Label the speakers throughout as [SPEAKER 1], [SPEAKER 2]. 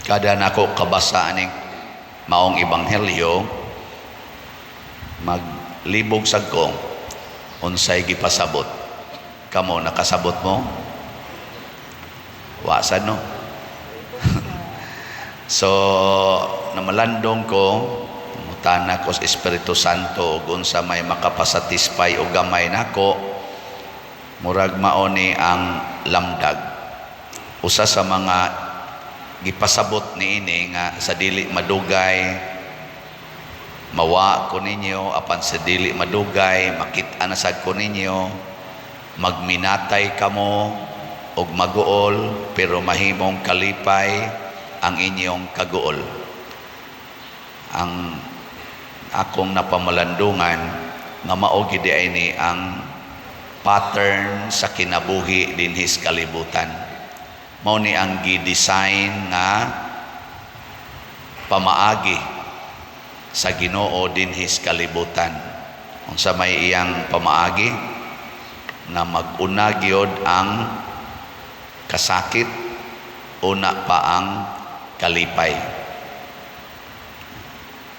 [SPEAKER 1] Kada nako kabasa aning maong ebanghelyo, maglibog sad ko unsay gipasabot. Kamo, nakasabot mo? Wa sad, no? So namalandong ko, mutana ko sa Espiritu Santo ug unsa may makapasatisfy og gamay nako. Murag mao ni ang lamdag. Usa sa mga gipasabot niini nga sa dili madugay mawa ko ninyo, apan sa dili madugay makit-a na sad ko ninyo. Magminatay kamo og maguol, pero mahimong kalipay ang inyong kaguol. Ang akong napamalandungan nga mao gid ay ni ang pattern sa kinabuhi dinhi sa kalibutan. Mao ni ang gi-design nga pamaagi sa Ginoo dinhi sa kalibutan. Unsa may iyang pamaagi? Na mag-una gyud ang kasakit, una pa ang kalipay.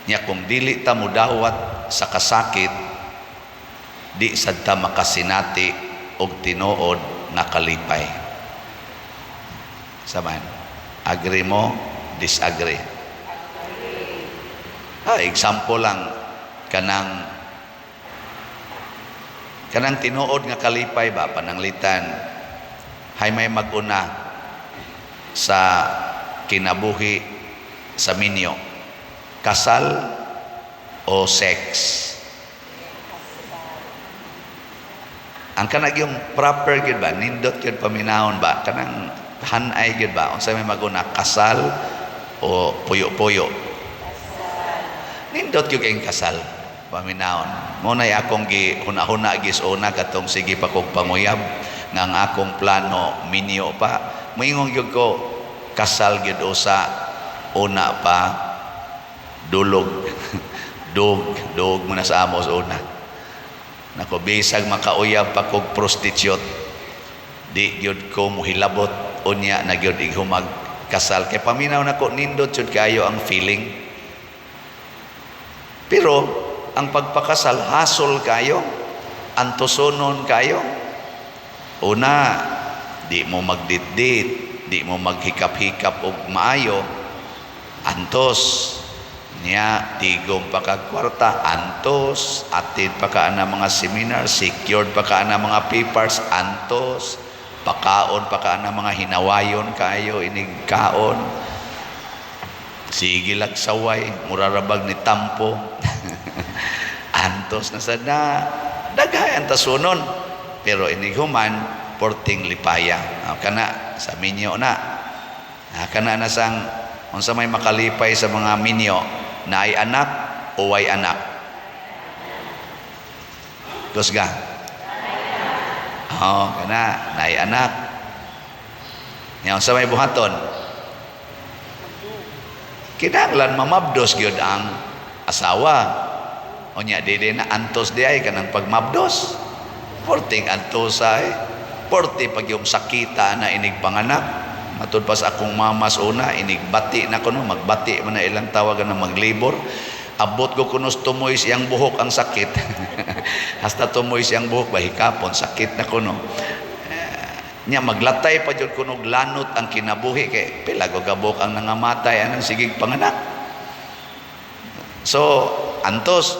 [SPEAKER 1] Nya kung dili ta mudawat sa kasakit, di sad ta makasinati og tinuod nga kalipay. Saman, agree mo, disagree? Ah, example lang, kanang tinuod nga kalipay ba, pananglitan hay may mag-una sa kinabuhi sa minyo, kasal o sex? Ang kanag yung proper gyud ba, nindot gyud paminahon ba, kanang hanay gyud ba, unsa may mag-una, kasal o puyo-puyo? Nindot gyud kayong kasal paminahon. Mo nay akong gi huna-huna gis una katong sige pa kog panguyab nga ang akong plano minyo pa. Moingon gyud ko, kasal gyud usa, una pa dulog. Dug dug mo na sa amo sa una. Nako, bisag makauyab pa kog prostitute, di gyud ko mohilabot unya na gyud ighumag kasal, kay paminaw nako, nindot jud kayo ang feeling. Pero ang pagpakasal, hasol kayo, antusonon kayo. Una, di mo magditdit, di mo maghikap-hikap og maayo, antos. Niya tigom pa kag kwarta, antos. Atid pa ka ana mga seminar, secured pa ka ana mga papers, antos. Pakaon pa ka ana mga hinawayon kayo inig kaon, sige lag saway, murarabag ni tampo, antos na sad na. Daghay ang tasunon, pero inig human, porting lipaya. Ah, kana sa minyo na. Ah, kana na sang unsa may makalipay sa mga minyo, naay anak o way anak? Kusga. Oh, kana naay anak. Nya unsa may buhaton? Kinahanglan mamabdos gyud ang asawa. Unya dili na antos di ay kanang pagmabdos, porting antosa eh. Porte pag yung sakita na inig panganak. Matud pa sa akong mamas una, inig bati na kuno, magbati man na ilang tawagan na maglibor. Abot ko kuno tumoy siyang buhok ang sakit. Hasta tumoy siyang buhok ba, hikapon sakit na kuno. Nya maglatay pa jud kuno lanot ang kinabuhi kay pila ko kabuok ang nangamatay anang sigig panganak. So antos,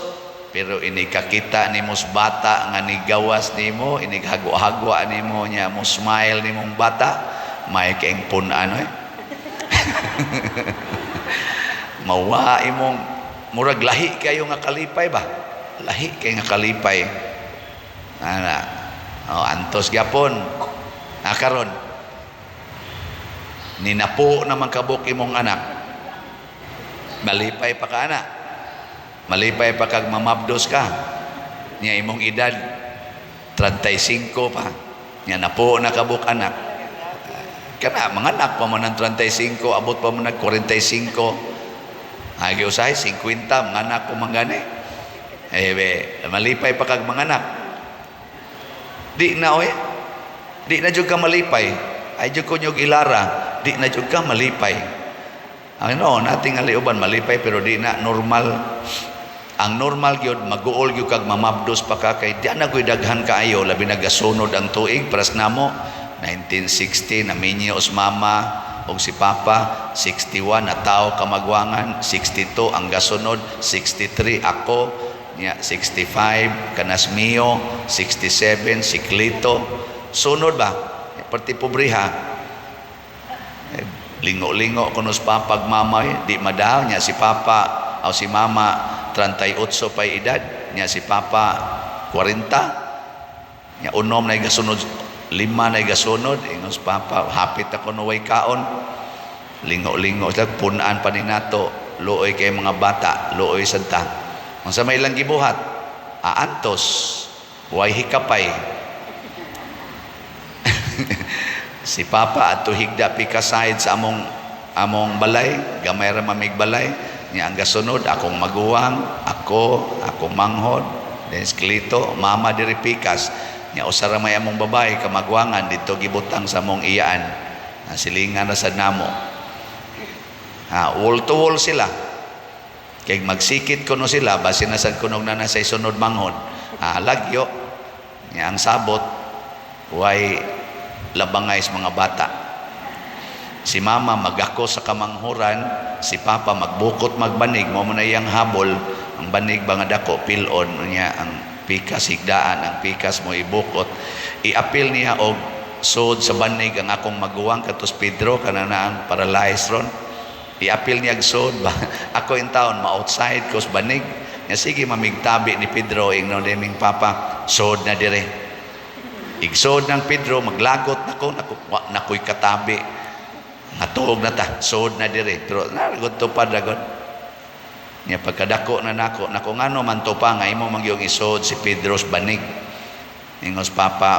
[SPEAKER 1] pero ini kakita nimo sa bata nga nigawas nimo, inig hagwa-hagwa nimo, nya mo smile nimong bata, may kaing pun-an eh. Mawa imong murag lahi kayo nga kalipay ba? Lahi kay nga kalipay. Ana. Oh, antos gyapon. Ah, karon ninapo naman kabuk imong anak. Malipay pa ka ana. Malipay pa kag mamabdos ka. Niya imong edad 35 pa. Niya napo na kabuk anak. Kana mga anak pa man ng 35, abot pa man nag 45. Ay usahay 50 mga anak ko man gani. Eh be, malipay pa kag mga anak. Di na oy. Di na jud ka malipay. Ay jud ko nyog ilara, di na jud ka malipay. Ang no, nating uban malipay, pero di na normal. Ang normal gyud, maguol gyud kag mamabdos pa ka kay di na ko'y daghan kaayo, labi nagasunod ang tuig. Paras namo, 1960 naminyo os mama og si papa, 61 na tao kamagwangan, 62 ang gasunod, 63 ako niya, 65 kanas mio, 67 si Clito. Sunod ba, perti pobriha. Eh, lingo-lingo kuno sa papa ug mama eh, di madaw niya si papa o si mama, 38 pa edad niya, si papa 40 niya, unom na gasunod, lima na gasunod. Ingon sa papa, "Hapit ako no way kaon." Lingo-lingo sila, punan pa ni nato, luoy kay mga bata, luoy sad ta. Unsa may ilang gibuhat? Aantos, way hikapay. Si papa adto higda pika side sa among balay, gamay ra mamig balay niya. Ang gasunod akong maguwang, ako, akong manghod, then si Clito, mama diri pikas niya. Usa ra may among babae kamagwangan dito gibutang sa among iyaan. Silingan ra sad namo ha, wall to wall sila kay magsikit kuno sila, basin na sad kunog na sa isunod manghod. Ha, lagyo niya. Ang sabot, way labangay sa mga bata. Si mama magako sa kamanghuran, si papa magbukot, magbanig, mo na iyang habol. Ang banig ba nga dako, pilon niya ang pikas, higdaan ang pikas mo ibukot. Iapil niya og sud sa banig ang akong maguwang katos Pedro kana na ang paralyzed ron. Iapil niya og sud ba. Ako in town ma-outside ko sa banig. Nga sige mamigtabi ni Pedro, ingnon niming papa, "Sud na dire." Igsod ng Pedro, maglagot nako, nako, wa nakoy katabi. Natuog na ta, sud na dire. Pero naragot tupad ragot. Nya pagkadako na nako, nako, ngano man to pa nga imo man gyung isod si Pedro sa banig? Ingos papa,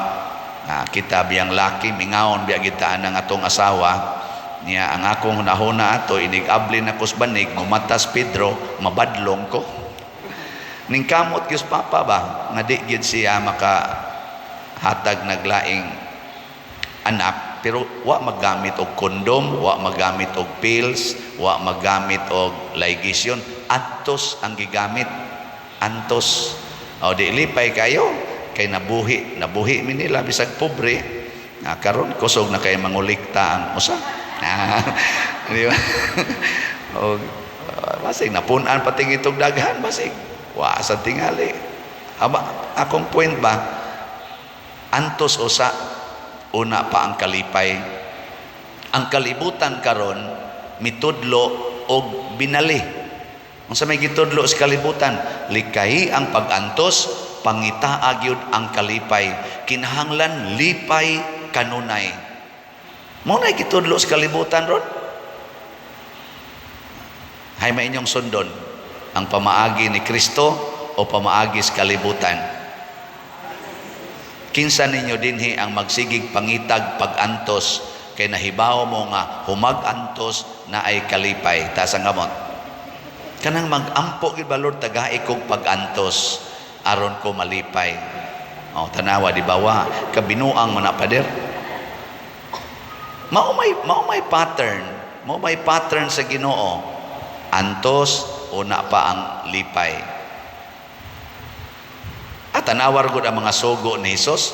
[SPEAKER 1] ah, kita biyang laki, mingawon biya kita ang atong asawa. Niya ang akong hunahuna ato, inig abli na ko sa banig, mumatas Pedro, mabadlong ko. Ning kamot gyud papa ba nga di gyud siya maka hatag naglaing anak, pero wa magamit og kondom, wa magamit og pills, wa magamit og ligation. Antos ang gigamit, antos. O di lipay kayo kay nabuhi, nabuhi mi nila bisag pobre. Ah, karon kusog na kay mangulikta ang usa. Ah, di ba? O basig napun-an pati itong daghan, basig wa sa tingali. Aba, akong point ba, antos usa, una pa ang kalipay. Ang kalibutan karon mitudlo og binali. Unsa may gitudlo sa kalibutan? Likayi ang pag-antos, pangitaa gyud ang kalipay. Kinahanglan lipay kanunay. Mao na gitudlo sa kalibutan ron. Hay may inyong sundon, ang pamaagi ni Kristo o pamaagi sa kalibutan? Kinsa ninyo dinhi ang magsigig pangitag pag-antos kay nahibaw mo nga humag-antos na ay kalipay? Taas ang kamot. Kanang mag-ampo gyud ba, "Lord, tagai kog pag-antos aron ko malipay." Oh, tanawa, di ba wa kabinuang man na, pader. Mao may pattern, mao may pattern sa Ginoo. Antos, una pa ang lipay. At tanawar gud ang mga sugo ni Jesus,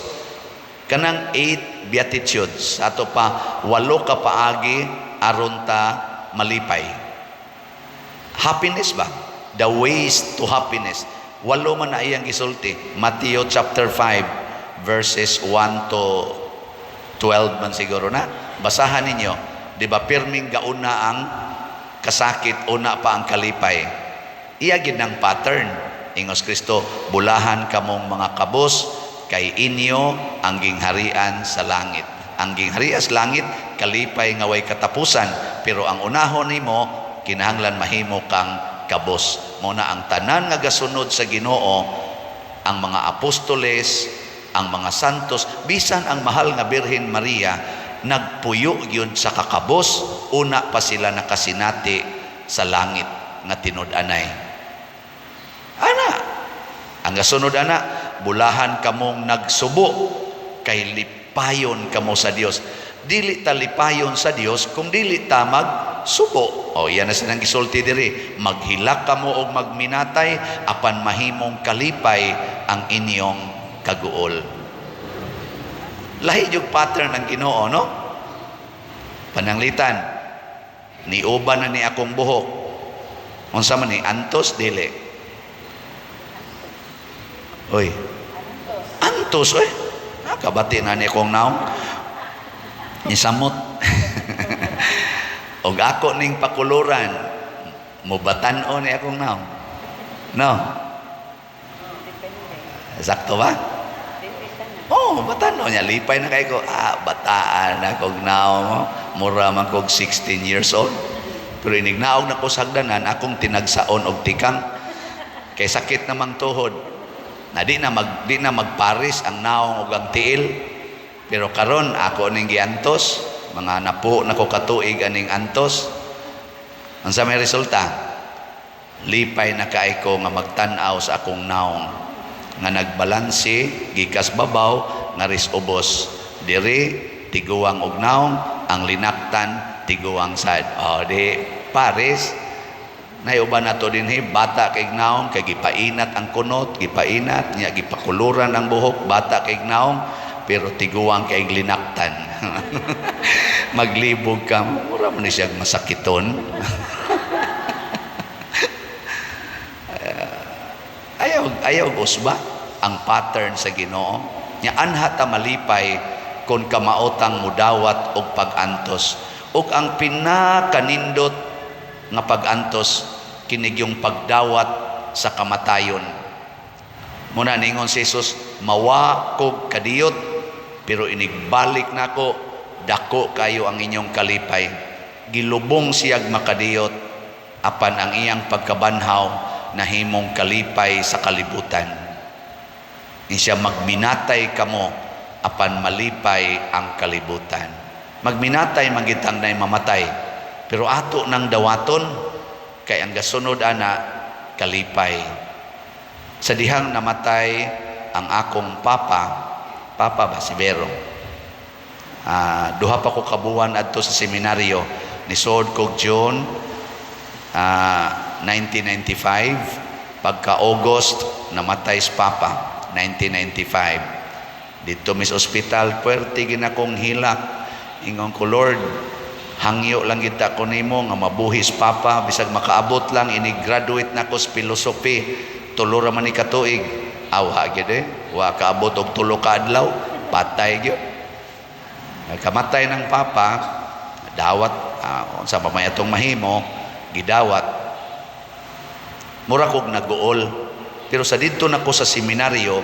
[SPEAKER 1] kanang eight beatitudes, ato pa walo ka paagi aron ta malipay. Happiness ba? The ways to happiness. Walo man na iyang gisulti. Matthew chapter 5 verses 1 to 12 man siguro na. Basahan ninyo. Di ba pirming gauna ang kasakit, una pa ang kalipay? Iya gid ng pattern. Ingos Kristo, "Bulahan kamong mga kabos kay inyo ang gingharian sa langit." Ang gingharian sa langit, kalipay nga way katapusan, pero ang unahon nimo kinahanglan mahimo kang kabos. Mao na ang tanan nga gasunod sa Ginoo, ang mga apostoles, ang mga santos, bisan ang mahal nga Birhen Maria, nagpuyo gyud sa kakabos, una pa sila nakasinati sa langit nga tinud-anay. Ana, ang gasunod ana, "Bulahan kamong nagsubo kay lipayon kamo sa Dios." Dili ta lipayon sa Dios kung dili ta magsubo. O yan na silang gisulti diri, maghilak kamo og magminatay apan mahimong kalipay ang inyong kaguol. Lahi yung pattern ng Ginoo, no? Pananglitan, niuban na ni akong buhok. Unsa man ni, antos dili? Oy. Antos oy. Nakabati na ni akong naong. Nisamot. Og ako ning pakuluran, mubatan-o ni akong naong. No?
[SPEAKER 2] Depende.
[SPEAKER 1] Sakto ba?
[SPEAKER 2] Depende na.
[SPEAKER 1] Oh, batan-o niya. Lipay na kay ko. Ah, bataan na kog naong mo. Mura man kog 16 years old. Pero inignaog na ko sa hagdanan, akong tinagsaon og tikang. Kay sakit namang tuhod. Na di na magparis ang naong ug ang tiil. Pero karon ako ning giantos, mga napo na ko katuig aning antos. Unsa may resulta? Lipay na kay ko nga magtan-aw sa akong naong nga nagbalanse gikas babaw ngaris ubos. Diri tiguang og naong, ang linaktan tiguang sad. Oh, di pares. Nayuban nato dinhi, bata kay naong kay gipainat ang kunot, gipainat nya, gipakuluran ang buhok, bata kay naong pero tiguang kay linaktan. Maglibog ka, mura man ni siya masakiton. Ayaw ayaw usba ang pattern sa Ginoo. Nya anha ta malipay kon kamaotang mudawat og pag-antos. Ug ang pinakanindot nga pag-antos kinig yung pagdawat sa kamatayon. Muna ningon si Jesus, mawa kog kadiyot, pero inigbalik nako, dako kayo ang inyong kalipay. Gilubong siyag makadiyot, apan ang iyang pagkabanhaw nahimong kalipay sa kalibutan. Ni siya, magminatay kamo apan malipay ang kalibutan. Magminatay man gitang nay mamatay, pero ato nang dawaton kay ang gasunod ana kalipay. Sa dihang namatay ang akong papa, papa ba si Vero? 2 pa ko kabuwan adto sa seminaryo. Nisod kog June 1995, pagka August namatay si papa 1995. Dito mis ospital, puwerte ginakong hilak. Ingon ko, "Lord, hangyo lang kita ko nimo nga mabuhi si papa bisag makaabot lang ini graduate na ko sa philosophy, 3 ra man ni katuig." Awha gyud eh, wa kaabot og 3 ka adlaw, patay gyud. Kamatay ng papa, dawat, unsa pa may atong mahimo, gidawat. Mura kog naguol. Pero sa didto nako sa seminaryo,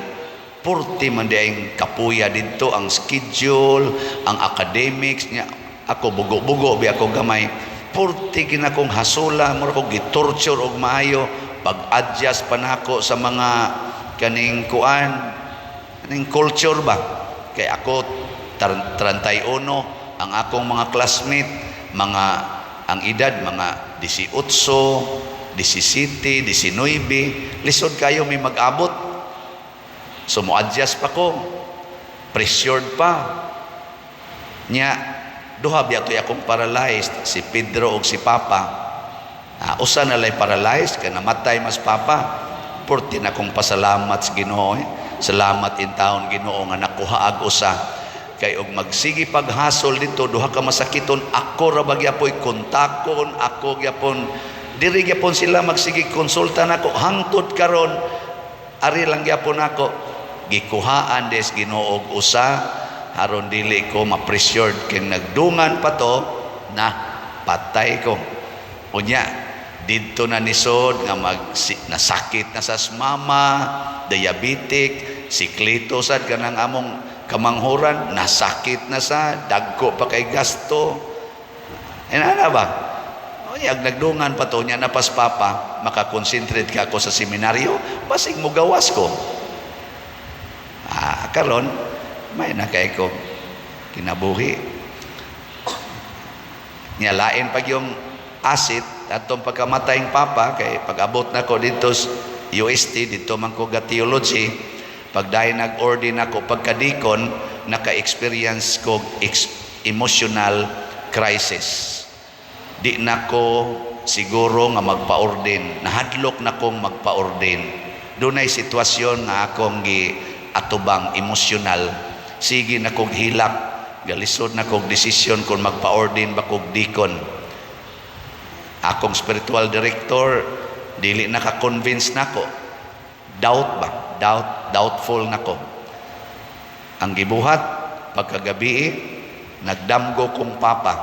[SPEAKER 1] purti man di ang kapuya didto, ang schedule, ang academics niya. Ako bugo-bugo bi ako gamay. Purti ginakong hasula, mura kog gitorture og maayo, pag-adjust pa nako sa mga kaning kuan, kaning culture ba. Kay ako 31, ang akong mga classmate, mga ang edad mga 18, 17, 19, lisod kayo may mag-abot. So mo-adjust pa ko. Pressured pa. Nya duha biya to'y akong paralyzed, si Pedro ug si Papa. Usa na lay paralyzed kay namatay mas Papa. Purti na akong pasalamat sa Ginoo. Eh. Salamat in taon Ginoo nga nakuha ag usa. Kay og magsige paghasol dito, duha ka masakiton, ako ra ba gyapoy kontakon, ako gyapon diri gyapon sila magsige konsulta nako hangtod karon, ari lang gyapon ako. Gikuhaan des Ginoo og usa aron dili ko ma-pressured kay nagdungan pa to na patay ko. Unya didto na nisod nga mag si, nasakit na sa mama, diabetic, siklito sad kanang among kamanghuran, nasakit na sa dagko pa kay gasto. Inana ba? Unya nagdungan pa to, nya napas papa, makakonsentrate ka ako sa seminaryo, basig mo gawas ko. Karon may na kay ko kinabuhi. Nya lain pag yung asit atong pagkamatay ng papa kay pag-abot na ko dito sa UST, dito man ko ga theology, pag dahil nag-ordain ako pagkadikon, naka-experience ko emotional crisis. Di nako siguro nga magpa-ordain. Nahadlok na kong magpa-ordain. Dunay sitwasyon nga akong gi atubang emosyonal. Sige na kog hilak, galisod na kog desisyon kung magpa-ordain ba kog deacon. Akong spiritual director dili naka-convince nako. Doubt ba? Doubt, doubtful nako. Ang gibuhat pagkagabi, nagdamgo kong papa.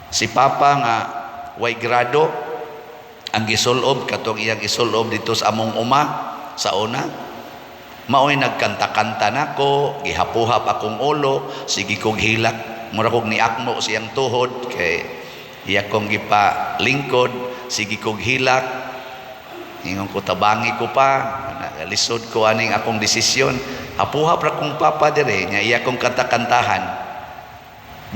[SPEAKER 1] Si papa nga way grado, ang gisulob katong iyang isulob dito sa among uma sa una. Maoy nagkanta-kanta nako, gihapuhap akong ulo, sige kog hilak, mura kog niakmo siyang tuhod kay iya kong gipa lingkod, sige kog hilak. Ingon ko, tabangi ko pa, lisod ko aning akong desisyon. Hapuhap ra kong papa dire, nya iya kong kanta-kantahan.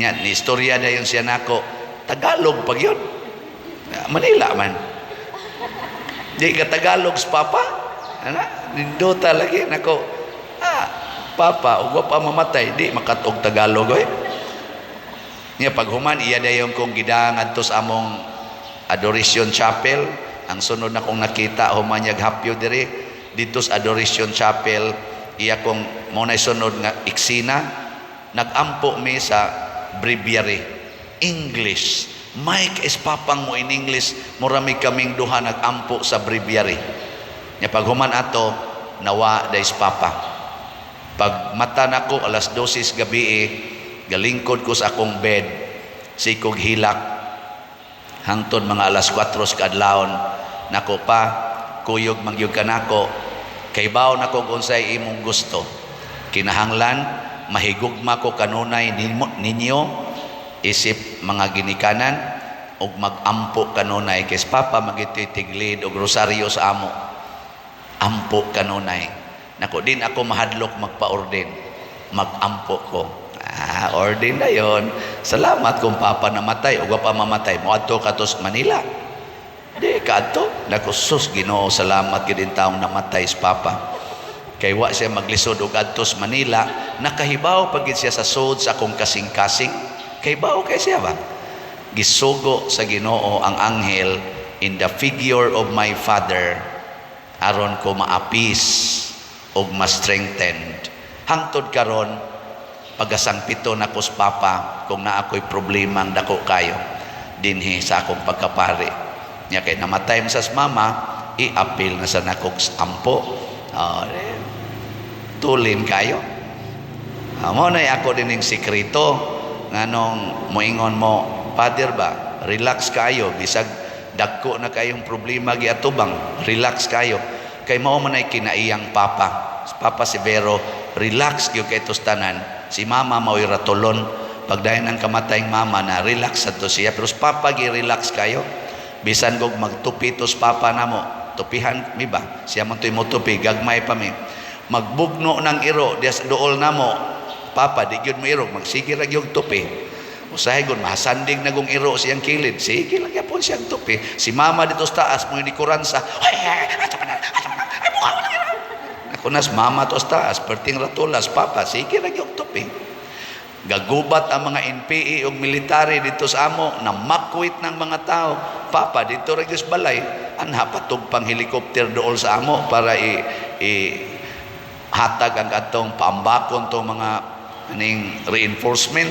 [SPEAKER 1] Nya ni istorya dayon siya nako, Tagalog pag yun. Manila man. Di ka Tagalog sa papa. Ana, nindota lagi nako. Ah, papa, ug wa pa mamatay, di makatog Tagalog oy. Nya paghuman, iya dayon kong gidang adto sa among Adoration Chapel. Ang sunod na kong nakita human niyag hapyo diri dito sa Adoration Chapel, iya kong mo na sunod nga eksena, nagampo mi sa breviary English. Mike is papang mo in English, murami kaming duha nagampo sa breviary. Nya paghuman ato, nawa dais papa. Pag mata nako alas 12 gabi eh, galingkod ko sa akong bed, sikog hilak hangtod mga alas 4 sa kaadlawon. Nako pa, kuyog magyud ka nako, kay baw nako kung unsay imong gusto. Kinahanglan mahigugma ko kanunay ninyo isip mga ginikanan ug magampo kanunay kay papa magititiglid og rosaryo sa amo. Ampo kanunay. Nako, din ako mahadlok magpa-ordain, magampo ko. Ah, ordain na yon. Salamat kung papa namatay o pa mamatay, moadto ka to sa Manila. Di ka adto. Nako, sus, Ginoo, salamat gid taong namatay sa papa. Kay wa siya maglisod og adto sa Manila, nakahibaw pag siya sa sud sa akong kasing-kasing. Kay bawo kay siya ba? Gisugo sa Ginoo ang anghel in the figure of my father aron ko maapis og ma-strengthened. Hangtod karon, pagasangpito na ko sa papa kung naa ko'y problemang dako kayo dinhi sa akong pagkapari. Nya kay namatay man sa mama, i-apil na sa nakog ampo. Oh, eh, tulin kayo. Ah, mo na ako dining sikreto nganong moingon mo, "Father ba, relax kayo bisag dagko na kayong problema giatubang, relax kayo." Kay mao man ay kinaiyang papa. Si Papa Severo, relax gyud kay tos tanan. Si mama mao'y ratulon. Pagdayon ang kamatay mama na relax adto siya, pero sa papa gi relax kayo. Bisan kog magtupi tos papa namo, tupihan mi ba? Siya man to'y motupi, gagmay pa mi. Magbugno ng iro diya sa duol namo. Papa, di gyud mo iro, magsige ra gyud tupi. Usahay gud mahasandig na gong iro siyang kilid. Sige lang gyapon siyang tupi. Si mama dito sa taas mo ni kuransa. Ay, ay, ay, ay, mukha mo lang iro. Ako nas mama to sa taas, perting ratulas, papa, sige ra gyud tupi. Gagubat ang mga NPA ug military dito sa amo, namakwit ng mga tao. Papa, dito ra gyud sa balay, anha patug pang helicopter dool sa amo para i hatag ang atong paambakon tong mga aning reinforcement.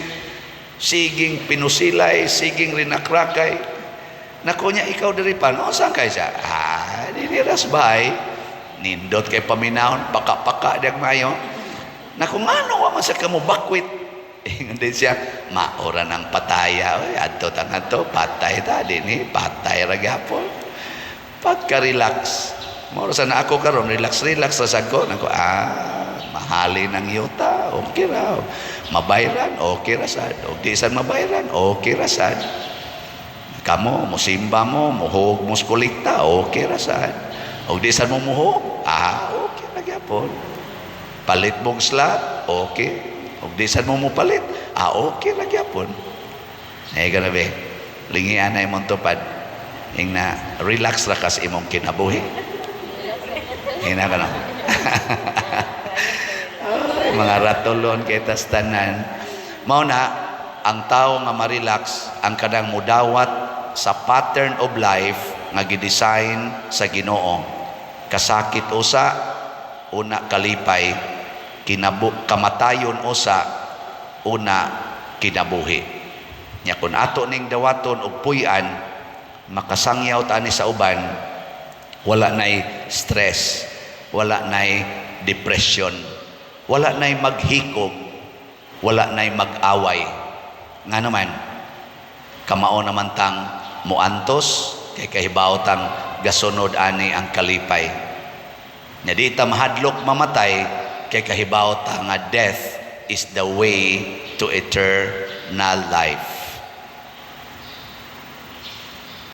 [SPEAKER 1] Siging pinusilay, siging rinakrakay. Nako niya, ikaw diri pa, no, saan kay siya? Ah, dinhi ras bay. Nindot kay paminahon, paka-paka diag mayo. Nako, ngano wa man sa kamo bakwit? Ingon din siya, maora ng pataya. Oy, adto ta nga patay ta dinhi, patay ra gyapon. Pagka-relax. Moro sa na ako karon, relax relax ra sad ko. Nako, ah, mahali ng yuta, okay ra. Mabayran, okay ra sad. Og di sad mabayran, okay ra sad. Kamo, musimba mo, muhog mo sa kolekta, okay ra sad. Og di sad mo muhog, ah, okay ra gyapon. Palit mong slot, okay. Og di sad mo mupalit, ah, okay ra gyapon. Eh, gana be, lingian na imong tupad. Ing na, relax ra kas imong kinabuhi. Ing na ka na. Ay, mga ratulon kay tas tanan. Mao na, Ang tao nga ma-relax ang kanang mudawat sa pattern of life nga gidesign sa Ginoo. Kasakit usa, una kalipay, kamatayon usa, una kinabuhi. Nya kung ato ning dawaton og puy-an, makasangyaw ta ani sa uban, wala nay stress, wala nay depression, wala nay maghikog, wala nay mag-away. Nga naman, kamao naman tang muantos, kay kahibaw tang gasunod ani ang kalipay. Nya di ta mahadlok mamatay, kay kahibaw ta nga death is the way to eternal life.